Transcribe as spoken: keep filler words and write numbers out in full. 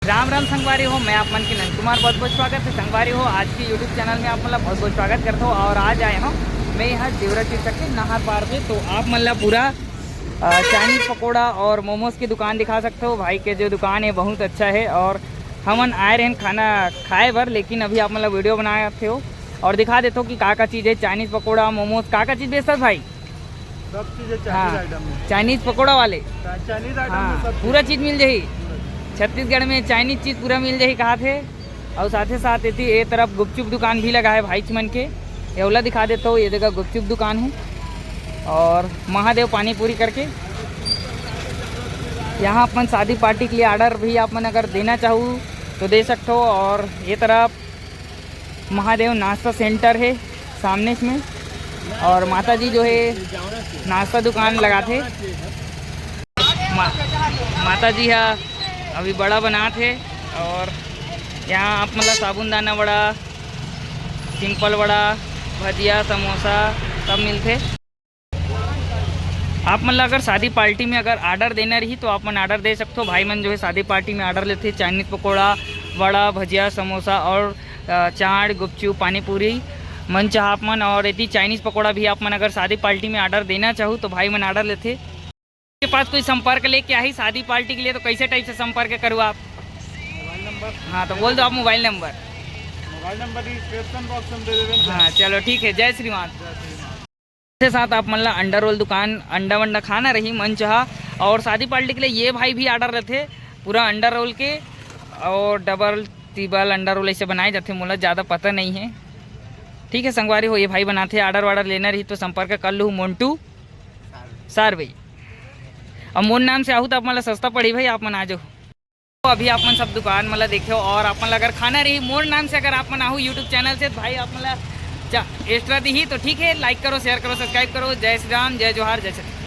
राम राम संगवारी हो, मैं आप मन के नंद कुमार, बहुत बहुत स्वागत है संगवारी हो। आज के YouTube चैनल में आप मन ला बहुत बहुत स्वागत करता हूँ। और आज आए हूँ मैं यहाँ देवरा चीचा के नहर पार पे, तो आप मन ला पूरा अ, चाइनीज पकोड़ा और मोमोज की दुकान दिखा सकते हो। भाई के जो दुकान है बहुत अच्छा है। और हमन आए रहन खाना खाए बर, लेकिन अभी आप मन ला वीडियो बनाए थे हो और दिखा देते हो कि का का चीज़ है, चाइनीज पकोड़ा, मोमोज, का का चीज़ बेचता भाई? सब चीज़ है चाइनीज हाँ, आइटम में। चाइनीज पकोड़ा वाले। चा-, चाइनीज आइटम हाँ, में सब पूरा चीज़। चीज़ मिल जाही। पूरा चीज़। छत्तीसगढ़ में चाइनीज चीज़ पूरा मिल जाही कहा थे। और साथे साथ एती ए तरफ गुपचुप दुकान भी लगा है भाई मन के, ये वाला दिखा देता हूँ। ये देखा गुपचुप दुकान है और महादेव पानी पूरी करके। यहाँ अपन शादी पार्टी के लिए ऑर्डर भी आप मन अगर देना चाहो तो दे सकते हो। और ये तरफ महादेव नाश्ता सेंटर है सामने इसमें, और माता जी जो है नाश्ता दुकान लगाथे। मा-, माता जी हा अभी बड़ा बनात हे। और यहाँ आप मतलब साबुनदाना वड़ा, सिंपल वड़ा, भजिया, समोसा सब मिलथे। आप मन ला अगर शादी पार्टी में अगर ऑर्डर देना रही तो आप मन ऑर्डर दे सकते हो। भाई मन जो है शादी पार्टी में ऑर्डर लेथे, चाइनीज पकोड़ा, वड़ा, भजिया, समोसा और अ, चाट, गुपचुप, पानी पूरी मन चाह आप मन। और यदि चाइनीज पकोड़ा भी आप मन अगर शादी पार्टी में ऑर्डर देना चाहो तो भाई मन ऑर्डर लेथे। के पास कोई संपर्क लेके आही शादी पार्टी के लिए तो कैसे टाइप से संपर्क करूँ आप? Mobile number. हाँ, तो बोल दो आप mobile number. Mobile number description box में दे देवे। हाँ, चलो ठीक है, जय श्रीमान। जय श्रीमान। के साथ आप मन ला अंडा रोल दुकान, अंडा वंडा खाना रही मन चाहा। और शादी पार्टी के लिए ये भाई भी ऑर्डर लेथे पूरा अंडा रोल के, और डबल टिबल अंडा रोल ऐसे बनाए जाथे, मोला ज़्यादा पता नहीं है। ठीक है संगवारी हो, ये भाई बनाथे, ऑर्डर वार्डर लेना रही तो संपर्क कर लू मोन्टू सार्वे। और मोर नाम से आहू तो आप मन ला सस्ता पड़ी भाई, आप मन आ जाओ। तो अभी आप मन सब दुकान मन ला देखे हो, और आप मन ला अगर खाना रही मोर नाम से, अगर आप मन आहू YouTube चैनल से, तो भाई आप मन ला चा-, एक्स्ट्रा दिही। तो ठीक है, लाइक करो, शेयर करो, सब्सक्राइब करो। जय श्री राम, जय जोहार, जय छत्तीसगढ़।